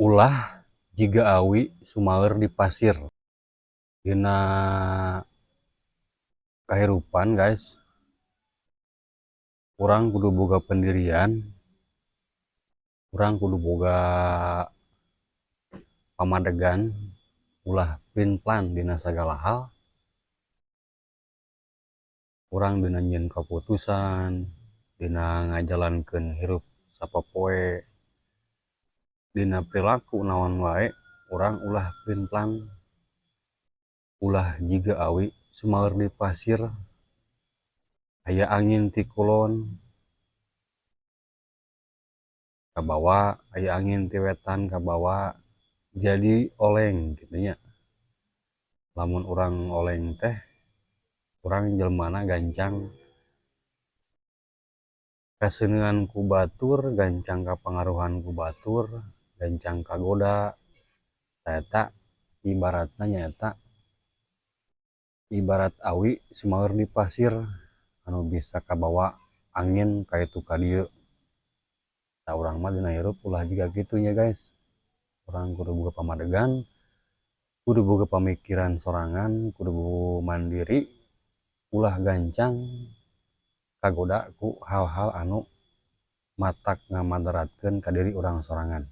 Ulah jiga awi sumaeur di pasir. Dina kahirupan, guys, urang kudu boga pendirian, urang kudu boga pamadegan, ulah plin-plan dina sagala hal. Urang dina nyieun kaputusan, dina ngajalankeun hirup sapopoe, dina perilaku naon wae, urang ulah plin-plan, ulah jiga awi sumaeur di pasir. Aya angin ti kulon kabawa, aya angin ti wetan kabawa, jadi oleng kitu nya. Lamun urang oleng teh, urang jelmana gancang kaseuneuan ku batur, gancang kapangaruhan ku batur, gancang kagoda. Eta ibaratna nyaeta ibarat awi sumaeur di pasir anu bisa kabawa angin ka itu ka dieu. Tah, urang mah dina hirup ulah jiga kitu nya, guys. Urang kudu boga pamadegan, kudu boga pamikiran sorangan, kudu mandiri, ulah gancang kagoda ku hal-hal anu matak ngamadaratkeun ka diri urang sorangan.